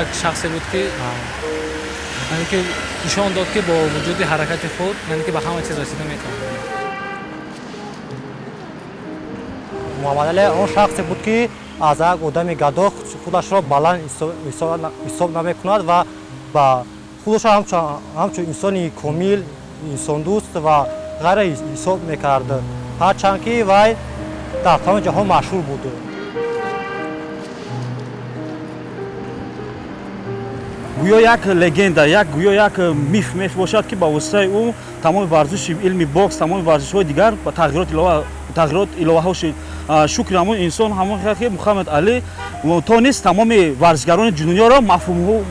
Як шахсе буд, ки яъне ки нишон дод, ки бо вуҷуди ҳаракати худ, яъне ки ба ҳама чиз расида метавонад. Муҳаммадалӣ он шахсе буд, ки аз як одами гадо худашро баланд ҳисоб намекунад ва ба худашро ҳамчун инсони комил, инсондӯст ва ғайра ҳисоб мекард, ҳарчанд ки вай дар тамоми ҷаҳон машҳур буд. Гӯё як легенда, як гӯё як миф мебошад, ки ба воситаи ӯ тамоми варзиши илми бокс, тамоми варзишҳои дигар ба тағйирот иловаҳо шуд. Шукри ҳамон инсон, ҳамон ки Муҳаммад Алӣ тонист тамоми варзишгарони дунёро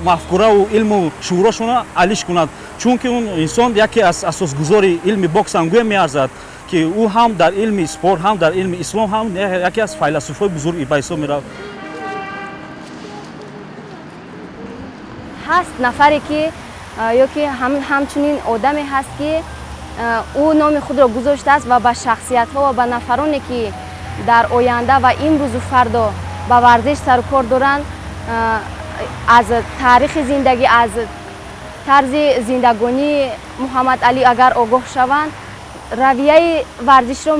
мафкураву илму шуурашонро алиш кунад, чунки он инсон яке аз асосгузори илми бокс ҳам гӯя меарзад, ки ӯ ҳам дар илми спорт, ҳам дар илми ислом, ҳам яке аз файласуфҳои бузург ба ҳисоб меравад. Ҳаст нафаре ки ё ки ҳамчунин одаме ҳаст, ки ӯ номи худро гузоштааст ва ба шахсиятҳо ва ба нафароне, ки дар оянда ва имрӯзу фардо ба варзиш сарукор доранд, аз таърихи зиндагӣ, аз тарзи зиндагонии Муҳаммад Алӣ агар огоҳ шаванд, равияи варзишро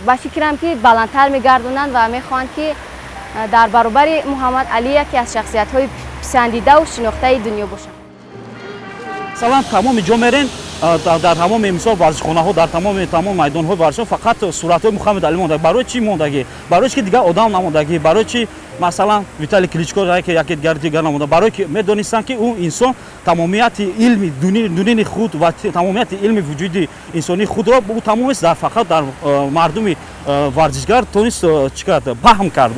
ба фикрам, ки баландтар мегардонанд ва мехоҳанд, ки дар баробари Муҳаммад Алӣ яке аз шахсиятҳои писандидаву шинохтаи дунё бошанд. Масалан, тамоми ҷо мерен, дар тамоми, мисол, варзишхонаҳо, дар тамоми майдонҳои варзишҳо фақат суратҳои Муҳаммад Алӣ мондагӣ. Барои чӣ мондагӣ? Барои чи ки дигар одам намондагӣ? Барои чи, масалан, Виталий Кличко яке яке дигар намонда? Барои ки медонистанд, ки ӯ инсон тамомияти илми дунини худ ва тамомияти илми вуҷуди инсонии худро ӯ тамомист дар фақат дар мардуми варзишгар тонист чӣ кард, паҳн кард.